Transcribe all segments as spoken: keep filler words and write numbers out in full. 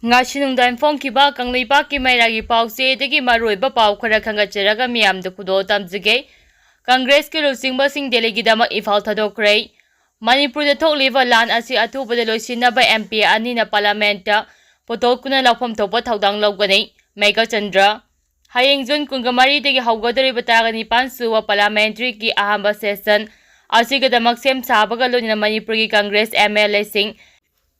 ꯉꯁꯤ ꯅꯨꯡꯗꯥꯡ ꯐꯣꯡꯈꯤꯕ ꯀꯪꯂꯩꯄꯥꯛꯀꯤ ꯃꯩꯔꯥꯒꯤ ꯄꯥꯎꯆꯦꯗꯒꯤ ꯃꯔꯨꯑꯣꯏꯕ ꯄꯥꯎ ꯈꯔ ꯈꯟꯒꯠꯆꯔꯒ ꯃꯤꯌꯥꯝꯗ ꯈꯨꯗꯣꯜ ꯇꯝꯖꯒꯦ꯫ ꯀꯪꯒ꯭ꯔꯦꯁꯀꯤ ꯂꯨꯆꯤꯡꯕꯁꯤꯡ ꯗꯦꯜꯂꯤꯒꯤꯗꯃꯛ ꯏꯝꯐꯥꯜ ꯊꯥꯗꯣꯛꯈ꯭ꯔꯦ꯫ ꯃꯅꯤꯄꯨꯔꯗ ꯊꯣꯛꯂꯤꯕ ꯂꯥꯟ ꯑꯁꯤ ꯑꯊꯨꯕꯗ ꯂꯣꯏꯁꯤꯟꯅꯕ M P ꯑꯅꯤꯅ ꯄꯥꯔꯂꯥꯃꯦꯟꯠꯇ ꯄꯨꯊꯣꯛꯇꯨꯅ ꯂꯧꯐꯝ ꯊꯣꯛꯄ ꯊꯧꯗꯥꯡ ꯂꯧꯒꯅꯤ꯫ ꯃꯦꯘꯆꯟꯗ꯭ꯔ꯫ ꯍꯌꯦꯡ ꯖꯨꯟ ꯀꯨꯟꯃꯔꯤꯗꯒꯤ ꯍꯧꯒꯗꯧꯔꯤꯕ ꯇꯔꯥꯅꯤꯄꯥꯟ ꯁꯨꯕ ꯄꯥꯔꯂꯥꯃꯦꯟꯇꯔꯤꯒꯤ ꯑꯍꯥꯟꯕ ꯁꯦꯁꯟ ꯑꯁꯤꯒꯤꯗꯃꯛ ꯁꯦꯝ ꯁꯥꯕꯒ ꯂꯣꯏꯅꯅ ꯃꯅꯤꯄꯨꯔꯒꯤ Congress M L Aꯁꯤꯡ,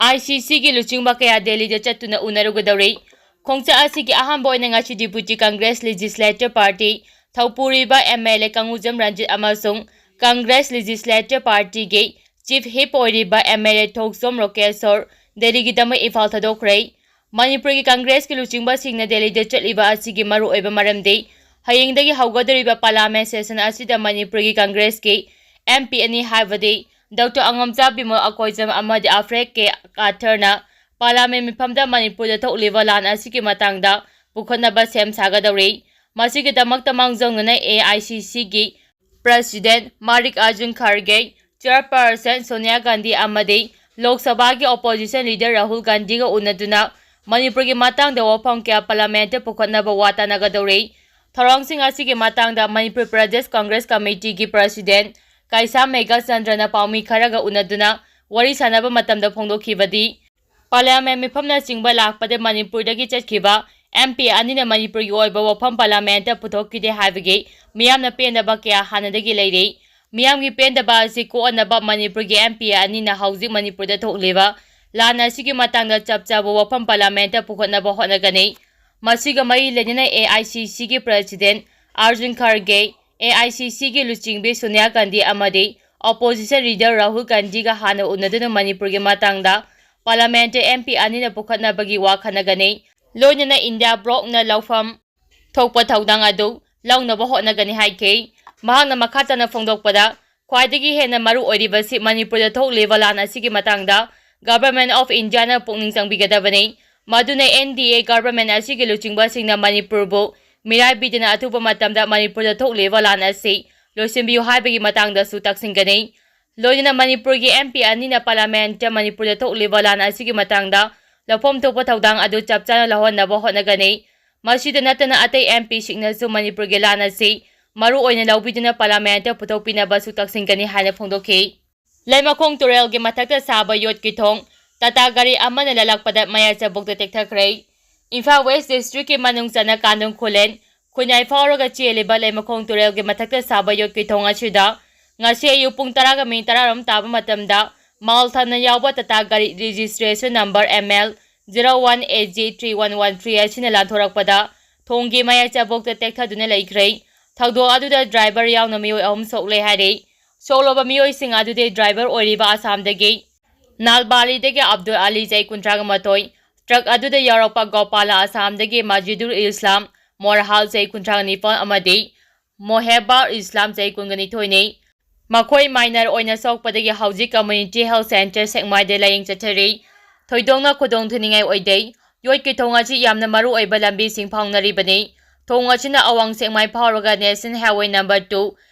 I C Cꯒꯤ ꯂꯨꯆꯤꯡꯕ ꯀꯌꯥ ꯗꯦꯜꯂꯤꯗ ꯆꯠꯇꯨꯅ ꯎꯅꯔꯨꯒꯗꯧꯔꯤ꯫ ꯈꯣꯡꯆꯠ ꯑꯁꯤꯒꯤ ꯑꯍꯥꯟꯕ ꯑꯣꯏꯅ ꯉꯁꯤ Deputy Congress Legislator Party ꯊꯧꯄꯨꯔꯤꯕ M L A ꯀꯪꯒꯨꯖꯝ Ranjit ꯑꯃꯁꯨꯡ Congress Legislator Partyꯒꯤ Chief Whip ꯑꯣꯏꯔꯤꯕ M L A ꯊꯣꯛꯆꯣꯝ ꯔꯣꯀꯦꯁꯣꯔ ꯗꯦꯜꯂꯤꯒꯤꯗꯃꯛ ꯏꯝꯐꯥꯜ ꯊꯥꯗꯣꯛꯈ꯭ꯔꯦ꯫ ꯃꯅꯤꯄꯨꯔꯒꯤ ꯀꯪꯒ꯭ꯔꯦꯁꯀꯤ ꯂꯨꯆꯤꯡꯕꯁꯤꯡꯅ ꯗꯦꯜꯂꯤꯗ ꯆꯠꯂꯤꯕ ꯑꯁꯤꯒꯤ ꯃꯔꯨꯑꯣꯏꯕ ꯃꯔꯝꯗꯤ, ꯍꯌꯦꯡꯗꯒꯤ ꯍꯧꯒꯗꯧꯔꯤꯕ ꯄꯥꯔꯂꯥꯃꯦꯟ ꯁꯦꯁꯟ ꯑꯁꯤꯗ ꯃꯅꯤꯄꯨꯔꯒꯤ ꯀꯪꯒ꯭ꯔꯦꯁꯀꯤ M P ꯑꯅꯤ, ꯍꯥꯏꯕꯗꯤ ꯗꯣꯛꯇꯔ ꯑꯉꯝꯆꯥ ꯕꯤꯃꯣꯜ ꯑꯀꯣꯏꯖꯝ ꯑꯃꯗꯤ ꯑꯐ꯭ꯔꯦꯛ ꯀꯦ ꯀꯥꯊꯔꯅ ꯄꯥꯔꯂꯥꯃꯦꯟ ꯃꯤꯐꯝꯗ ꯃꯅꯤꯄꯨꯔꯗ ꯊꯣꯛꯂꯤꯕ ꯂꯥꯟ ꯑꯁꯤꯒꯤ ꯃꯇꯥꯡꯗ ꯄꯨꯈꯠꯅꯕ ꯁꯦꯝ ꯁꯥꯒꯗꯧꯔꯤ꯫ ꯃꯁꯤꯒꯤꯗꯃꯛꯇ ꯃꯥꯡꯖꯧꯅꯅ A I C Cꯒꯤ President ꯃꯥꯔꯤꯛ Arjun ꯈꯥꯔꯒꯦ, Chairperson Sonia Gandhi ꯑꯃꯗꯤ ꯂꯣꯛ ꯁꯚꯥꯒꯤ Opposition Leader ꯔꯥꯍꯨꯜ ꯒꯥꯟꯙꯤꯒ ꯎꯅꯗꯨꯅ ꯃꯅꯤꯄꯨꯔꯒꯤ ꯃꯇꯥꯡꯗ ꯋꯥꯐꯝ ꯀꯌꯥ ꯄꯥꯔꯂꯥꯃꯦꯟꯠꯇ ꯄꯨꯈꯠꯅꯕ ꯋꯥ ꯇꯥꯅꯒꯗꯧꯔꯤ꯫ ꯊꯧꯔꯥꯡꯁꯤꯡ ꯑꯁꯤꯒꯤ ꯃꯇꯥꯡꯗ ꯃꯅꯤꯄꯨꯔ ꯄ꯭ꯔꯗꯦꯁ ꯀꯪꯒ꯭ꯔꯦꯁ ꯀꯃꯤꯇꯤꯒꯤ President ꯀꯩꯁꯥꯝ ꯃꯦꯘꯆꯟꯗ꯭ꯔꯅ ꯄꯥꯎꯃꯤ ꯈꯔꯒ ꯎꯅꯗꯨꯅ ꯋꯥꯔꯤ ꯁꯥꯟꯅꯕ ꯃꯇꯝꯗ ꯐꯣꯡꯗꯣꯛꯈꯤꯕꯗꯤ, ꯄꯥꯔꯂꯤꯌꯥꯃꯦꯟ ꯃꯤꯐꯝꯅꯆꯤꯡꯕ ꯂꯥꯛꯄꯗ ꯃꯅꯤꯄꯨꯔꯗꯒꯤ ꯆꯠꯈꯤꯕ M P ꯑꯅꯤꯅ ꯃꯅꯤꯄꯨꯔꯒꯤ ꯑꯣꯏꯕ ꯋꯥꯐꯝ ꯄꯥꯔꯂꯤꯌꯥꯃꯦꯟꯗ ꯄꯨꯊꯣꯛꯈꯤꯗꯦ ꯍꯥꯏꯕꯒꯤ ꯃꯤꯌꯥꯝꯅ ꯄꯦꯟꯗꯕ ꯀꯌꯥ ꯍꯥꯟꯅꯗꯒꯤ ꯂꯩꯔꯤ꯫ ꯃꯤꯌꯥꯝꯒꯤ ꯄꯦꯟꯗꯕ ꯑꯁꯤ ꯀꯣꯛꯍꯟꯅꯕ ꯃꯅꯤꯄꯨꯔꯒꯤ M P ꯑꯅꯤꯅ ꯍꯧꯖꯤꯛ ꯃꯅꯤꯄꯨꯔꯗ ꯊꯣꯛꯂꯤꯕ ꯂꯥꯟ ꯑꯁꯤꯒꯤ ꯃꯇꯥꯡꯗ ꯆꯞ ꯆꯥꯕ ꯋꯥꯐꯝ ꯄꯥꯔꯂꯤꯌꯥꯃꯦꯟꯗ ꯄꯨꯈꯠꯅꯕ ꯍꯣꯠꯅꯒꯅꯤ꯫ ꯃꯁꯤꯒ ꯃꯔꯤ ꯂꯩꯅꯅ A I C Cꯒꯤ President Arjun ꯈꯥꯔꯒꯦ, A I C Cꯒꯤ ꯂꯨꯆꯤꯡꯕꯤ Sonia Gandhi ꯑꯃꯗꯤ Opposition Leader ꯔꯥꯍꯨꯜ ꯒꯥꯟꯙꯤꯒ ꯍꯥꯟꯅ ꯎꯅꯗꯨꯅ ꯃꯅꯤꯄꯨꯔꯒꯤ ꯃꯇꯥꯡꯗ ꯄꯥꯔꯂꯤꯌꯥꯃꯦꯟꯠꯇ M P ꯑꯅꯤꯅ ꯄꯨꯈꯠꯅꯕꯒꯤ ꯋꯥ ꯈꯟꯅꯒꯅꯤ꯫ ꯂꯣꯏꯅꯅ ꯏꯟꯗꯤꯌꯥ ꯕ꯭ꯂꯣꯛꯅ ꯂꯧꯐꯝ ꯊꯣꯛꯄ ꯊꯧꯗꯥꯡ ꯑꯗꯨ ꯂꯧꯅꯕ ꯍꯣꯠꯅꯒꯅꯤ ꯍꯥꯏꯈꯤ꯫ ꯃꯍꯥꯛꯅ ꯃꯈꯥ ꯇꯥꯅ ꯐꯣꯡꯗꯣꯛꯄꯗ, ꯈ꯭ꯋꯥꯏꯗꯒꯤ ꯍꯦꯟꯅ ꯃꯔꯨ ꯑꯣꯏꯔꯤꯕꯁꯤ ꯃꯅꯤꯄꯨꯔꯗ ꯊꯣꯛꯂꯤꯕ ꯂꯥꯟ ꯑꯁꯤꯒꯤ ꯃꯇꯥꯡꯗ Government of Indiaꯅ ꯄꯨꯛꯅꯤꯡ ꯆꯪꯕꯤꯒꯗꯕꯅꯤ꯫ ꯃꯗꯨꯅ N D A government ꯑꯁꯤꯒꯤ ꯂꯨꯆꯤꯡꯕꯁꯤꯡꯅ ꯃꯅꯤꯄꯨꯔꯕꯨ ꯃꯤꯔꯥꯏꯕꯤꯗꯅ ꯑꯊꯨꯕ ꯃꯇꯝꯗ ꯃꯅꯤꯄꯨꯔꯗ ꯊꯣꯛꯂꯤꯕ ꯂꯥꯟ ꯑꯁꯤ ꯂꯣꯏꯁꯤꯟꯕꯤꯌꯨ ꯍꯥꯏꯕꯒꯤ ꯃꯇꯥꯡꯗꯁꯨ ꯇꯛꯁꯤꯟꯒꯅꯤ꯫ ꯂꯣꯏꯅꯅ ꯃꯅꯤꯄꯨꯔꯒꯤ M P ꯑꯅꯤꯅ ꯄꯥꯔꯂꯤꯌꯥꯃꯦꯟꯠꯇ ꯃꯅꯤꯄꯨꯔꯗ ꯊꯣꯛꯂꯤꯕ ꯂꯥꯟ ꯑꯁꯤꯒꯤ ꯃꯇꯥꯡꯗ ꯂꯧꯐꯝ ꯊꯣꯛꯄ ꯊꯧꯗꯥꯡ ꯑꯗꯨ ꯆꯞ ꯆꯥꯅ ꯂꯧꯍꯟꯅꯕ ꯍꯣꯠꯅꯒꯅꯤ꯫ ꯃꯁꯤꯗ ꯅꯠꯇꯅ ꯑꯇꯩ M P ꯁꯤꯡꯅꯁꯨ ꯃꯅꯤꯄꯨꯔꯒꯤ ꯂꯥꯟ ꯑꯁꯤ ꯃꯔꯨ ꯑꯣꯏꯅ ꯂꯧꯕꯤꯗꯨꯅ Parliament ꯄꯨꯊꯣꯛꯄꯤꯅꯕꯁꯨ ꯇꯛꯁꯤꯟꯒꯅꯤ ꯍꯥꯏꯅ ꯐꯣꯡꯗꯣꯛꯈꯤ꯫ ꯂꯩꯃꯈꯣꯡ ꯇꯨꯔꯦꯜꯒꯤ ꯃꯊꯛꯇ ꯁꯥꯕ ꯌꯣꯠꯀꯤ ꯊꯣꯡ ꯇꯥꯇꯥ ꯒꯥꯔꯤ ꯑꯃꯅ ꯂꯜꯂꯛꯄꯗ ꯃꯌꯥꯏ ꯆꯕꯨꯛꯇ ꯇꯦꯛꯊꯈ꯭ꯔꯦ꯫ ꯏꯝꯐꯥꯜ West District ꯀꯤ ꯃꯅꯨꯡ ꯆꯟꯅ ꯀꯥꯟꯗꯣꯡ ꯈꯨꯂꯦꯟ, ꯈꯨꯟꯌꯥꯏ ꯐꯥꯎꯔꯒ ꯆꯦꯜꯂꯤꯕ ꯂꯩꯃꯈꯣꯡ ꯇꯨꯔꯦꯜꯒꯤ ꯃꯊꯛꯇ ꯁꯥꯕ ꯌꯣꯠꯀꯤ ꯊꯣꯡ ꯑꯁꯤꯗ ꯉꯁꯤ ꯑꯌꯨꯛ ꯄꯨꯡ ꯇꯔꯥꯒ ꯃꯤꯅꯤꯠ ꯇꯔꯥꯔꯣꯝ ꯇꯥꯕ ꯃꯇꯝꯗ ꯃꯥꯜ ꯊꯟꯅ ꯌꯥꯎꯕ ꯇꯥꯇꯥ ꯒꯥꯔꯤ registration number M L zero one eight G three one one three ꯑꯁꯤꯅ ꯂꯥꯟꯊꯣꯔꯛꯄꯗ ꯊꯣꯡꯒꯤ ꯃꯌꯥꯏ ꯆꯕꯨꯛꯇ ꯇꯦꯛꯊꯗꯨꯅ ꯂꯩꯈ꯭ꯔꯦ꯫ ꯊꯧꯗꯣꯛ ꯑꯗꯨꯗ driver ꯌꯥꯎꯅ ꯃꯤꯑꯣꯏ ꯑꯍꯨꯝ ꯁꯣꯛꯂꯦ ꯍꯥꯏꯔꯤ꯫ ꯁꯣꯛꯂꯕ ꯃꯤꯑꯣꯏꯁꯤꯡ ꯑꯗꯨꯗꯤ driver ꯑꯣꯏꯔꯤꯕ ꯑꯁꯥꯝꯗꯒꯤ ꯅꯥꯜꯕꯥꯔꯤꯗꯒꯤ ꯑꯕꯗꯨꯜ ꯑꯂꯤ, ꯆꯍꯤ ꯀꯨꯟꯊ꯭ꯔꯥꯒ ꯃꯥꯊꯣꯏ, truck ꯑꯗꯨꯗ ꯌꯥꯎꯔꯛꯄ ꯒꯣꯄꯥꯂꯥ, ꯑꯁꯥꯝꯗꯒꯤ ꯃꯥꯖꯤꯗꯨꯜ ꯏꯁꯂꯥꯝ ꯃꯣꯔꯍꯥꯜ, ꯆꯍꯤ ꯀꯨꯟꯊ꯭ꯔꯥꯒ ꯅꯤꯄꯥꯜ, ꯑꯃꯗꯤ ꯃꯣꯍꯦꯕꯥ ꯏꯁꯂꯥꯝ, ꯆꯍꯤ ꯀꯨꯟꯒ ꯅꯤꯊꯣꯏꯅꯤ꯫ ꯃꯈꯣꯏ minor ꯑꯣꯏꯅ ꯁꯣꯛꯄꯗꯒꯤ ꯍꯧꯖꯤꯛ Community Health Centre ꯁꯦꯛꯃꯥꯏꯗ ꯂꯥꯌꯦꯡ ꯆꯠꯊꯔꯤ꯫ ꯊꯣꯏꯗꯣꯛꯅ ꯈꯨꯗꯣꯡ ꯊꯤꯅꯤꯡꯉꯥꯏ ꯑꯣꯏꯗꯦ꯫ ꯌꯣꯠꯀꯤ ꯊꯣꯡ ꯑꯁꯤ ꯌꯥꯝꯅ ꯃꯔꯨ ꯑꯣꯏꯕ ꯂꯝꯕꯤꯁꯤꯡ ꯐꯥꯎꯅꯔꯤꯕꯅꯤ꯫ ꯊꯣꯡ ꯑꯁꯤꯅ ꯑꯋꯥꯡ ꯁꯦꯛꯃꯥꯏ ꯐꯥꯎꯔꯒ National Highway number two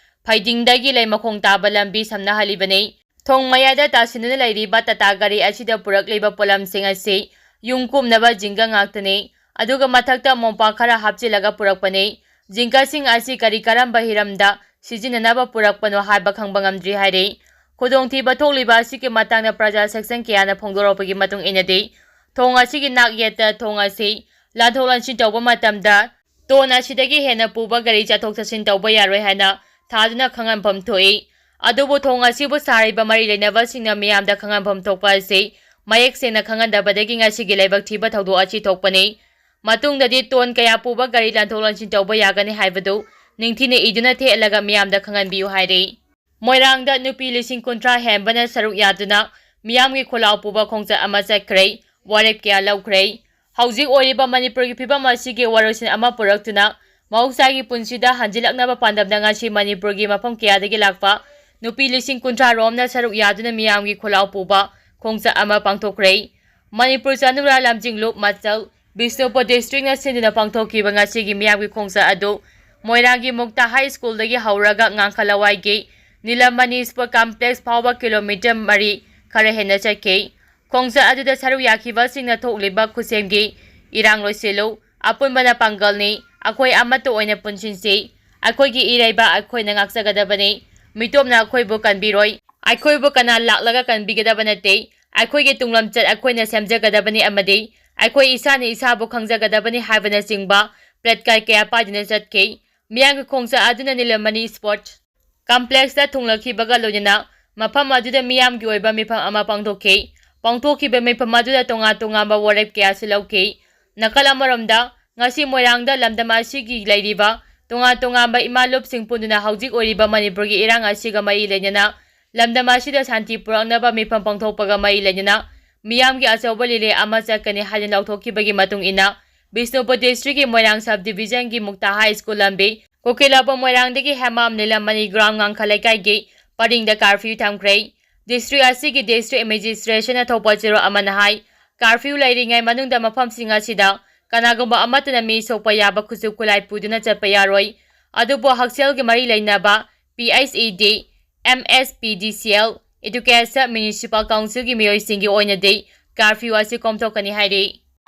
ꯐꯩꯗꯤꯡꯗꯒꯤ ꯂꯩꯃꯈꯣꯡ ꯇꯥꯕ ꯂꯝꯕꯤ ꯁꯝꯅꯍꯜꯂꯤꯕꯅꯤ꯫ ꯊꯣꯡ ꯃꯌꯥꯏꯗ ꯇꯥꯁꯤꯟꯗꯨꯅ ꯂꯩꯔꯤꯕ ꯇꯥꯇꯥ ꯒꯥꯔꯤ ꯑꯁꯤꯗ ꯄꯨꯔꯛꯂꯤꯕ ꯄꯣꯠꯂꯝꯁꯤꯡ ꯑꯁꯤ ꯌꯨꯝ ꯀꯨꯝꯅꯕ ꯖꯤꯡꯒ ꯉꯥꯛꯇꯅꯤ, ꯑꯗꯨꯒ ꯃꯊꯛꯇ ꯃꯣꯝꯄꯥꯛ ꯈꯔ ꯍꯥꯞꯆꯤꯜꯂꯒ ꯄꯨꯔꯛꯄꯅꯤ꯫ ꯖꯤꯡꯒꯁꯤꯡ ꯑꯁꯤ ꯀꯔꯤ ꯀꯔꯝꯕ ꯍꯤꯔꯝꯗ ꯁꯤꯖꯤꯟꯅꯅꯕ ꯄꯨꯔꯛꯄꯅꯣ ꯍꯥꯏꯕ ꯈꯪꯕ ꯉꯝꯗ꯭ꯔꯤ ꯍꯥꯏꯔꯤ꯫ ꯈꯨꯗꯣꯡꯊꯤꯕ ꯊꯣꯛꯂꯤꯕ ꯑꯁꯤꯒꯤ ꯃꯇꯥꯡꯗ ꯄ꯭ꯔꯖꯥ ꯁꯦꯛꯁꯟ ꯀꯌꯥꯅ ꯐꯣꯡꯗꯣꯔꯛꯄꯒꯤ ꯃꯇꯨꯡ ꯏꯟꯅꯗꯤ, ꯊꯣꯡ ꯑꯁꯤꯒꯤ ꯅꯥꯛ ꯌꯦꯠꯇ ꯊꯣꯡ ꯑꯁꯤ ꯂꯥꯟꯊꯣꯛ ꯂꯥꯟꯁꯤꯟ ꯇꯧꯕ ꯃꯇꯝꯗ ꯇꯣꯟ ꯑꯁꯤꯗꯒꯤ ꯍꯦꯟꯅ ꯄꯨꯕ ꯒꯥꯔꯤ ꯆꯠꯊꯣꯛ ꯆꯠꯁꯤꯟ ꯇꯧꯕ ꯌꯥꯔꯣꯏ ꯍꯥꯏꯅ ꯊꯥꯖꯅ ꯈꯪꯍꯟꯐꯝ ꯊꯣꯛꯏ꯫ ꯑꯗꯨꯕꯨ ꯊꯣꯡ ꯑꯁꯤꯕꯨ ꯁꯥꯔꯤꯕ ꯃꯔꯤ ꯂꯩꯅꯕꯁꯤꯡꯅ ꯃꯤꯌꯥꯝꯗ ꯈꯪꯍꯟꯐꯝ ꯊꯣꯛꯄ ꯑꯁꯤ ꯃꯌꯦꯛ ꯁꯦꯡꯅ ꯈꯪꯍꯟꯗꯕꯗꯒꯤ ꯉꯁꯤꯒꯤ ꯂꯥꯏꯕꯛ ꯊꯤꯕ ꯊꯧꯗꯣꯛ ꯑꯁꯤ ꯊꯣꯛꯄꯅꯤ꯫ ꯃꯇꯨꯡꯗꯗꯤ ꯇꯣꯟ ꯀꯌꯥ ꯄꯨꯕ ꯒꯥꯔꯤ ꯂꯥꯟꯊꯣꯛ ꯂꯥꯟꯁꯤꯟ ꯇꯧꯕ ꯌꯥꯒꯅꯤ ꯍꯥꯏꯕꯗꯨ ꯅꯤꯡꯊꯤꯅ ꯏꯗꯨꯅ ꯊꯦꯠꯂꯒ ꯃꯤꯌꯥꯝꯗ ꯈꯪꯍꯟꯕꯤꯌꯨ ꯍꯥꯏꯔꯤ꯫ ꯃꯣꯏꯔꯥꯡꯗ ꯅꯨꯄꯤ ꯂꯤꯁꯤꯡ ꯀꯨꯟꯊ꯭ꯔꯥ ꯍꯦꯟꯕꯅ ꯁꯔꯨꯛ ꯌꯥꯗꯨꯅ ꯃꯤꯌꯥꯝꯒꯤ ꯈꯣꯜꯂꯥꯎ ꯄꯨꯕ ꯈꯣꯡꯆꯠ ꯑꯃ ꯆꯠꯈ꯭ꯔꯦ꯫ ꯋꯥꯔꯦꯞ ꯀꯌꯥ ꯂꯧꯈ꯭ꯔꯦ꯫ ꯍꯧꯖꯤꯛ ꯑꯣꯏꯔꯤꯕ ꯃꯅꯤꯄꯨꯔꯒꯤ ꯐꯤꯕꯝ ꯑꯁꯤꯒꯤ ꯋꯥꯔꯣꯏꯁꯤꯟ ꯑꯃ ꯄꯨꯔꯛꯇꯨꯅ ꯃꯍꯧꯁꯥꯒꯤ ꯄꯨꯟꯁꯤꯗ ꯍꯟꯖꯤꯜꯂꯛꯅꯕ ꯄꯥꯟꯗꯝꯗ ꯉꯁꯤ ꯃꯅꯤꯄꯨꯔꯒꯤ ꯃꯐꯝ ꯀꯌꯥꯗꯒꯤ ꯂꯥꯛꯄ ꯅꯨꯄꯤ ꯂꯤꯁꯤꯡ ꯀꯨꯟꯊ꯭ꯔꯥ ꯔꯣꯝꯅ ꯁꯔꯨꯛ ꯌꯥꯗꯨꯅ ꯃꯤꯌꯥꯝꯒꯤ ꯈꯣꯜꯂꯥꯎ ꯄꯨꯕ ꯈꯣꯡꯆꯠ ꯑꯃ ꯄꯥꯡꯊꯣꯛꯈ꯭ꯔꯦ꯫ ꯃꯅꯤꯄꯨꯔ ꯆꯅꯨꯔꯥ ꯂꯝꯖꯤꯡꯂꯨꯞ ꯃꯆꯜ ꯕꯤꯁꯅꯨꯄꯨꯔ district ꯅ ꯁꯤꯟꯗꯨꯅ ꯄꯥꯡꯊꯣꯛꯈꯤꯕ ꯉꯁꯤꯒꯤ ꯃꯤꯌꯥꯝꯒꯤ ꯈꯣꯡꯆꯠ ꯑꯗꯨ ꯃꯣꯏꯔꯥꯡꯒꯤ ꯃꯨꯛꯇꯥ High School ꯗꯒꯤ ꯍꯧꯔꯒ ꯉꯥꯡꯈ ꯂꯋꯥꯏꯒꯤ ꯅꯤꯂꯃꯅꯤ Sport Complex ꯐꯥꯎꯕ kilometre ꯃꯔꯤ ꯈꯔ ꯍꯦꯟꯅ ꯆꯠꯈꯤ꯫ ꯈꯣꯡꯆꯠ ꯑꯗꯨꯗ ꯁꯔꯨꯛ ꯌꯥꯈꯤꯕꯁꯤꯡꯅ ꯊꯣꯛꯂꯤꯕ ꯈꯨꯠꯁꯦꯝꯒꯤ ꯏꯔꯥꯡ ꯂꯣꯏꯁꯤꯜꯂꯨ, ꯑꯄꯨꯟꯕꯅ ꯄꯥꯡꯒꯜꯅꯤ, ꯑꯩꯈꯣꯏ ꯑꯃꯠꯇ ꯑꯣꯏꯅ ꯄꯨꯟꯁꯤꯟꯁꯤ, ꯑꯩꯈꯣꯏꯒꯤ ꯏꯔꯩꯕꯥꯛ ꯑꯩꯈꯣꯏꯅ ꯉꯥꯛꯆꯒꯗꯕꯅꯤ, ꯃꯤꯇꯣꯞꯅ ꯑꯩꯈꯣꯏꯕꯨ ꯀꯟꯕꯤꯔꯣꯏ, ꯑꯩꯈꯣꯏꯕꯨ ꯀꯅꯥ ꯂꯥꯛꯂꯒ ꯀꯟꯕꯤꯒꯗꯕ ꯅꯠꯇꯦ, ꯑꯩꯈꯣꯏꯒꯤ ꯇꯨꯡꯂꯝꯆꯠ ꯑꯩꯈꯣꯏꯅ ꯁꯦꯝꯖꯒꯗꯕꯅꯤ ꯑꯃꯗꯤ ꯑꯩꯈꯣꯏ ꯏꯁꯥꯅ ꯏꯁꯥꯕꯨ ꯈꯪꯖꯒꯗꯕꯅꯤ ꯍꯥꯏꯕꯅꯆꯤꯡꯕ ꯄ꯭ꯂꯦꯠꯀꯥꯔꯗ ꯀꯌꯥ ꯄꯥꯏꯗꯨꯅ ꯆꯠꯈꯤ꯫ ꯃꯤꯌꯥꯝꯒꯤ ꯈꯣꯡꯆꯠ ꯑꯗꯨꯅ ꯅꯤꯂꯃꯅꯤ ꯁ꯭ꯄꯣꯔꯠꯁ ꯀꯝꯄ꯭ꯂꯦꯛꯁꯇ ꯊꯨꯡꯂꯈꯤꯕꯒ ꯂꯣꯏꯅꯅ ꯃꯐꯝ ꯑꯗꯨꯗ ꯃꯤꯌꯥꯝꯒꯤ ꯑꯣꯏꯕ ꯃꯤꯐꯝ ꯑꯃ ꯄꯥꯡꯊꯣꯛꯈꯤ꯫ ꯄꯥꯡꯊꯣꯛꯈꯤꯕ ꯃꯤꯐꯝ ꯑꯗꯨꯗ ꯇꯣꯉꯥꯟ ꯇꯣꯉꯥꯟꯕ ꯋꯥꯔꯦꯞ ꯀꯌꯥꯁꯨ ꯂꯧꯈꯤ꯫ ꯅꯥꯀꯜ ꯑꯃꯔꯣꯝꯗ, ꯉꯁꯤ ꯃꯣꯏꯔꯥꯡꯗ ꯂꯝꯗꯝ ꯑꯁꯤꯒꯤ ꯂꯩꯔꯤꯕ ꯇꯣꯉꯥꯟ ꯇꯣꯉꯥꯟꯕ ꯏꯃꯥ ꯂꯨꯞꯁꯤꯡ ꯄꯨꯟꯗꯨꯅ ꯍꯧꯖꯤꯛ ꯑꯣꯏꯔꯤꯕ ꯃꯅꯤꯄꯨꯔꯒꯤ ꯏꯔꯥꯡ ꯑꯁꯤꯒ ꯃꯔꯤ ꯂꯩꯅꯅ ꯂꯝꯗꯝ ꯑꯁꯤꯗ ꯁꯥꯟꯇꯤ ꯄꯨꯔꯛꯅꯕ ꯃꯤꯐꯝ ꯄꯥꯡꯊꯣꯛꯄꯒ ꯃꯔꯤ ꯂꯩꯅꯅ ꯃꯤꯌꯥꯝꯒꯤ ꯑꯆꯧꯕ ꯔꯤꯂꯦ ꯑꯃ ꯆꯠꯀꯅꯤ ꯍꯥꯏꯅ ꯂꯥꯎꯊꯣꯛꯈꯤꯕꯒꯤ ꯃꯇꯨꯡ ꯏꯟꯅ, ꯕꯤꯁꯅꯨꯄꯨꯔ ꯗꯤꯁꯇ꯭ꯔꯤꯛꯀꯤ ꯃꯣꯏꯔꯥꯡ ꯁꯕ ꯗꯤꯕꯤꯖꯟꯒꯤ ꯃꯨꯛꯇꯥ ꯍꯥꯏ ꯁ꯭ꯀꯨꯜ ꯂꯝꯕꯤ, ꯀꯨꯀꯤꯂꯥꯕꯝ ꯃꯣꯏꯔꯥꯡꯗꯒꯤ ꯍꯦꯃꯥꯝ ꯅꯤꯂꯃꯅꯤ ꯒ꯭ꯔꯥꯎꯟ ꯉꯥꯡꯈ ꯂꯩꯀꯥꯏꯒꯤ ꯄꯔꯤꯡꯗ ꯀꯥꯔꯐ꯭ꯌꯨ ꯊꯝꯈ꯭ꯔꯦ꯫ ꯗꯤꯁꯇ꯭ꯔꯤꯛ ꯑꯁꯤꯒꯤ ꯗꯤꯁꯇ꯭ꯔꯤꯛ ꯃꯦꯖꯤꯁꯇ꯭ꯔꯦꯁꯟꯅ ꯊꯣꯛꯄ ꯆꯦꯔꯣꯜ ꯑꯃꯅ ꯍꯥꯏ, ꯀꯥꯔꯐ꯭ꯌꯨ ꯂꯩꯔꯤꯉꯩ ꯃꯅꯨꯡꯗ ꯃꯐꯝꯁꯤꯡ ꯑꯁꯤꯗ ꯀꯅꯥꯒꯨꯝꯕ ꯑꯃꯠꯇꯅ ꯃꯤ ꯁꯣꯛꯄ ꯌꯥꯕ ꯈꯨꯠꯁꯨ ꯈꯨꯠꯂꯥꯏ ꯄꯨꯗꯨꯅ ꯆꯠꯄ ꯌꯥꯔꯣꯏ꯫ ꯑꯗꯨꯕꯨ ꯍꯛꯁꯦꯜꯒꯤ ꯃꯔꯤ ꯂꯩꯅꯕ ꯄꯤ ꯑꯩꯆ ꯏ ꯗꯤ, ꯑꯦꯝ ꯑꯦꯁ ꯄꯤ ꯗꯤ ꯁꯤ ꯑꯦꯜ, ꯏꯗꯨꯀꯦꯁꯟ ꯃ꯭ꯌꯨꯅꯤꯁꯤꯄꯥꯜ ꯀꯥꯎꯟꯁꯤꯜꯒꯤ ꯃꯤꯑꯣꯏꯁꯤꯡꯒꯤ ꯑꯣꯏꯅꯗꯤ ꯀꯥꯔꯐ꯭ꯌꯨ ꯑꯁꯤ ꯀꯣꯝꯊꯣꯛꯀꯅꯤ ꯍꯥꯏꯔꯤ꯫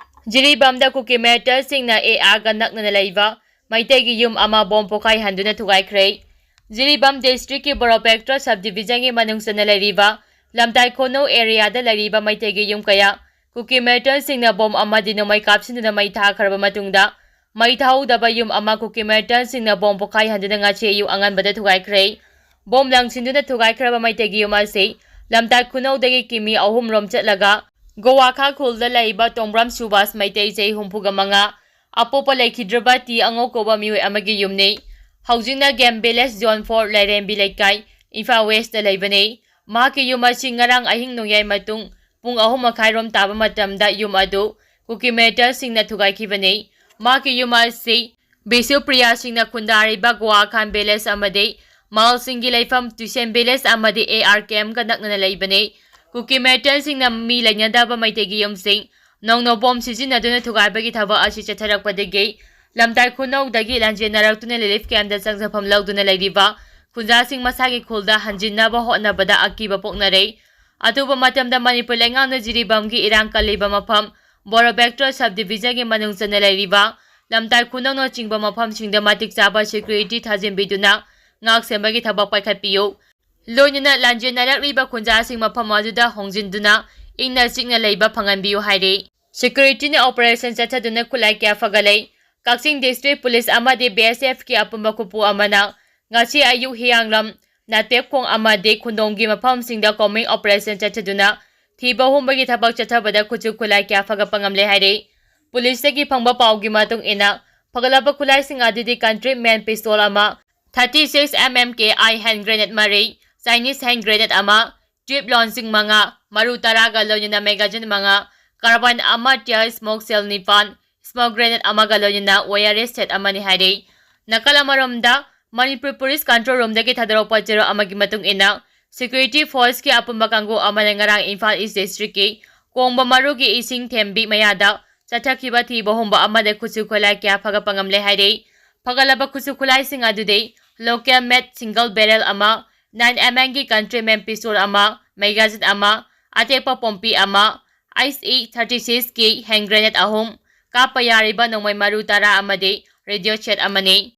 ꯖꯤꯔꯤꯕꯥꯝꯗ ꯀꯨꯀꯤ ꯃꯤꯂꯤꯇꯦꯟꯠꯁꯤꯡꯅ ꯑꯦ ꯑꯥꯔꯒ ꯅꯛꯅꯅ ꯂꯩꯕ ꯃꯩꯇꯩꯒꯤ ꯌꯨꯝ ꯑꯃ ꯕꯣꯝ ꯄꯣꯈꯥꯏꯍꯟꯗꯨꯅ ꯊꯨꯒꯥꯏꯈ꯭ꯔꯦ꯫ ꯖꯤꯔꯤꯕꯥꯝ ꯗꯤꯁꯇ꯭ꯔꯤꯛꯀꯤ ꯕꯣꯔꯣꯄꯦꯛꯇ꯭ꯔ ꯁꯕ ꯗꯤꯕꯤꯖꯟꯒꯤ ꯃꯅꯨꯡ ꯆꯟꯅ ꯂꯩꯔꯤꯕ ꯂꯝꯇꯥꯏ ꯈꯨꯅꯧ ꯑꯦꯔꯤꯌꯥꯗ ꯂꯩꯔꯤꯕ ꯃꯩꯇꯩꯒꯤ ꯌꯨꯝ ꯀꯌꯥ ꯀꯨꯀꯤ ꯃꯤꯂꯤꯇꯦꯟꯠꯁꯤꯡꯅ ꯕꯣꯝ ꯑꯃꯗꯤ ꯅꯣꯡꯃꯩ ꯀꯥꯞꯁꯤꯟꯗꯨꯅ ꯃꯩ ꯊꯥꯈ꯭ꯔꯕ ꯃꯇꯨꯡꯗ, ꯃꯩ ꯊꯥꯍꯧꯗꯕ ꯌꯨꯝ ꯑꯃ ꯀꯨꯀꯤ ꯃꯤꯂꯤꯇꯦꯟꯠꯁꯤꯡꯅ ꯕꯣꯝ ꯄꯣꯈꯥꯏꯍꯟꯗꯨꯅ ꯉꯁꯤ ꯑꯌꯨꯛ ꯑꯉꯟꯕꯗ ꯊꯨꯒꯥꯏꯈ꯭ꯔꯦ꯫ ꯕꯣꯝ ꯂꯪꯁꯤꯟꯗꯨꯅ ꯊꯨꯒꯥꯏꯈ꯭ꯔꯕ ꯃꯩꯇꯩꯒꯤ ꯌꯨꯝ ꯑꯁꯤ ꯂꯝꯇꯥꯏ ꯈꯨꯅꯧꯗꯒꯤ ꯀꯤꯃꯤ ꯑꯍꯨꯝ ꯔꯣꯝ ꯆꯠꯂꯒ ꯒꯣꯋꯥꯈꯥ ꯈꯨꯜꯗ ꯂꯩꯕ ꯇꯣꯡꯕ꯭ꯔꯥꯝ ꯁꯨꯕꯥꯁ, ꯃꯩꯇꯩ, ꯆꯍꯤ ꯍꯨꯝꯐꯨꯒ ꯃꯉꯥ, ꯑꯄꯣꯛꯄ ꯂꯩꯈꯤꯗ꯭ꯔꯕ ꯇꯤ ꯑꯉꯧ ꯀꯧꯕ ꯃꯤꯑꯣꯏ ꯑꯃꯒꯤ ꯌꯨꯝꯅꯤ꯫ ꯍꯧꯖꯤꯛꯅ ꯒꯦꯝ ꯚꯤꯂꯦꯖ ꯖꯣꯟ ꯐꯣꯔ, ꯂꯥꯏꯔꯦꯝꯕꯤ ꯂꯩꯀꯥꯏ, ꯏꯝꯐꯥꯜ ꯋꯦꯁꯇ ꯂꯩꯕꯅꯤ꯫ ꯃꯍꯥꯛꯀꯤ ꯌꯨꯝ ꯑꯁꯤ ꯉꯔꯥꯡ ꯑꯍꯤꯡ ꯅꯣꯡꯌꯥꯏ ꯃꯇꯨꯡ ꯄꯨꯡ ꯑꯍꯨꯝ ꯃꯈꯥꯏꯔꯣꯝ ꯇꯥꯕ ꯃꯇꯝꯗ ꯌꯨꯝ ꯑꯗꯨ ꯀꯨꯀꯤ ꯃꯤꯂꯤꯇꯦꯟꯠꯁꯤꯡꯅ ꯊꯨꯒꯥꯏꯈꯤꯕꯅꯤ꯫ ꯃꯍꯥꯛꯀꯤ ꯌꯨꯝ ꯑꯁꯤ ꯕꯤꯁꯨꯄ꯭ꯔꯤꯌꯥꯁꯤꯡꯅ ꯈꯨꯟꯗꯥꯔꯤꯕ ꯒꯣꯋꯥꯈꯥꯟ ꯚꯤꯂꯦꯖ ꯑꯃꯗꯤ ꯃꯥꯜꯁꯤꯡꯒꯤ ꯂꯩꯐꯝ ꯇꯨꯏꯁꯦꯟ ꯚꯤꯂꯦꯖ ꯑꯃꯗꯤ ꯑꯦ ꯑꯥꯔ ꯀꯦꯝꯒ ꯅꯛꯅꯅ ꯂꯩꯕꯅꯤ꯫ ꯀꯨꯀꯤ ꯃꯤꯂꯤꯇꯦꯟꯠꯁꯤꯡꯅ ꯃꯤ ꯂꯩꯅꯗꯕ ꯃꯩꯇꯩꯒꯤ ꯌꯨꯝꯁꯤꯡ ꯅꯧꯅ ꯕꯣꯝ ꯁꯤꯖꯤꯟꯅꯗꯨꯅ ꯊꯨꯒꯥꯏꯕꯒꯤ ꯊꯕꯛ ꯑꯁꯤ ꯆꯠꯊꯔꯛꯄꯗꯒꯤ ꯂꯝꯇꯥꯏ ꯈꯨꯅꯧꯗꯒꯤ ꯂꯥꯟꯖꯦꯟꯅꯔꯛꯇꯨꯅ ꯔꯤꯂꯤꯐ ꯀꯦꯝꯞꯇ ꯆꯪꯖꯐꯝ ꯂꯧꯗꯨꯅ ꯂꯩꯔꯤꯕ ꯈꯨꯟꯖꯥꯁꯤꯡ ꯃꯁꯥꯒꯤ ꯈꯨꯜꯗ ꯍꯟꯖꯤꯟꯅꯕ ꯍꯣꯠꯅꯕꯗ ꯑꯀꯤꯕ ꯄꯣꯛꯅꯔꯦ꯫ ꯑꯊꯨꯕ ꯃꯇꯝꯗ ꯃꯅꯤꯄꯨꯔ ꯂꯩꯉꯥꯛꯅ ꯖꯤꯔꯤꯕꯥꯝꯒꯤ ꯏꯔꯥꯡ ꯀꯜꯂꯤꯕ ꯃꯐꯝ, ꯕꯣꯔꯣ ꯕꯦꯛꯇꯣꯜ sub division ꯒꯤ ꯃꯅꯨꯡ ꯆꯟꯅ ꯂꯩꯔꯤꯕ ꯂꯝꯇꯥꯏ ꯈꯨꯅꯧꯅꯆꯤꯡꯕ ꯃꯐꯝꯁꯤꯡꯗ ꯃꯇꯤꯛ ꯆꯥꯕ security ꯊꯥꯖꯤꯟꯕꯤꯗꯨꯅ ꯉꯥꯛ ꯁꯦꯟꯕꯒꯤ ꯊꯕꯛ ꯄꯥꯏꯈꯠꯄꯤꯌꯨ꯫ ꯂꯣꯏꯅꯅ ꯂꯥꯟꯖꯦꯟꯅꯔꯛꯂꯤꯕ ꯈꯨꯟꯖꯥꯁꯤꯡ ꯃꯐꯝ ꯑꯗꯨꯗ ꯍꯣꯡꯖꯤꯟꯗꯨꯅ ꯏꯪꯅ ꯆꯤꯛꯅ ꯂꯩꯕ ꯐꯪꯍꯟꯕꯤꯌꯨ ꯍꯥꯏꯔꯤ꯫ Security ꯅ operation ꯆꯠꯊꯗꯨꯅ ꯈꯨꯠꯂꯥꯏ ꯀꯌꯥ ꯐꯒꯠꯂꯦ꯫ ꯀꯛꯆꯤꯡ District Police ꯑꯃꯗꯤ B S F ꯀꯤ ꯑꯄꯨꯟꯕ ꯈꯨꯠꯄꯨ ꯑꯃꯅ ꯉꯁꯤ ꯑꯌꯨꯛ ꯍꯤꯌꯥꯡꯂꯝ, ꯅꯥꯇꯦꯞꯈꯣꯡ ꯑꯃꯗꯤ ꯈꯨꯟꯗꯣꯡꯒꯤ ꯃꯐꯝꯁꯤꯡꯗ combing operation ꯆꯠꯊꯗꯨꯅ ꯊꯤꯕ ꯍꯨꯝꯕꯒꯤ ꯊꯕꯛ ꯆꯠꯊꯕꯗ ꯈꯨꯠꯁꯨ ꯈꯨꯠꯂꯥꯏ ꯀꯌꯥ ꯐꯒꯠꯄ ꯉꯝꯂꯦ ꯍꯥꯏꯔꯤ꯫ Police ꯇꯒꯤ ꯐꯪꯕ ꯄꯥꯎꯒꯤ ꯃꯇꯨꯡ ꯏꯟꯅ, ꯐꯒꯠꯂꯕ ꯈꯨꯠꯂꯥꯏꯁꯤꯡ ꯑꯗꯨꯗꯤ countryman pistol ꯑꯃ, thirty six M M K I hand grenade ꯃꯔꯤ, Chinese hand grenade ꯑꯃ, tube ꯂꯣꯟꯁꯤꯡ ꯃꯉꯥ, ꯃꯔꯨ ꯇꯔꯥꯒ ꯂꯣꯏꯅꯅ magazine ꯃꯉꯥ, carbine ꯑꯃ, tear smoke shell ꯅꯤꯄꯥꯟ, smoke grenade ꯑꯃꯒ ꯂꯣꯏꯅꯅ wireless set ꯑꯃꯅꯤ ꯍꯥꯏꯔꯤ꯫ ꯅꯥꯀꯜ ꯑꯃꯔꯣꯝꯗ, ꯃꯅꯤꯄꯨꯔ Police Control Room ꯗꯒꯤ ꯊꯥꯗꯣꯔꯛꯄ ꯆꯦꯔꯣꯜ ꯑꯃꯒꯤ ꯃꯇꯨꯡ ꯏꯟꯅ, security force ꯀꯤ ꯑꯄꯨꯟꯕ ꯀꯥꯡꯕꯨ ꯑꯃꯅ ꯉꯔꯥꯡ ꯏꯝꯐꯥꯜ East District ꯀꯤ ꯀꯣꯡꯕ ꯃꯔꯨꯒꯤ ꯏꯁꯤꯡ ꯊꯦꯝꯕꯤ ꯃꯌꯥꯗ ꯆꯠꯊꯈꯤꯕ ꯊꯤꯕ ꯍꯨꯝꯕ ꯑꯃꯗ ꯈꯨꯠꯁꯨ ꯈꯨꯠꯂꯥꯏ ꯀꯌꯥ ꯐꯒꯠꯄ ꯉꯝꯂꯦ ꯍꯥꯏꯔꯤ꯫ ꯐꯒꯠꯂꯕ ꯈꯨꯠꯁꯨ ꯈꯨꯠꯂꯥꯏꯁꯤꯡ ꯑꯗꯨꯗꯤ local made single barrel ꯑꯃ, nine M M ꯒꯤ countryman pistol ꯑꯃ, magazine ꯑꯃ, ꯑꯇꯦꯛꯄ ꯄꯣꯝꯄꯤ ꯑꯃ, I C E thirty six ꯀꯤ hand grenade ꯑꯍꯨꯝ, ꯀꯥꯞꯄ ꯌꯥꯔꯤꯕ ꯅꯣꯡꯃꯩ ꯃꯔꯨ ꯇꯔꯥ ꯑꯃꯗꯤ radio set ꯑꯃꯅꯤ꯫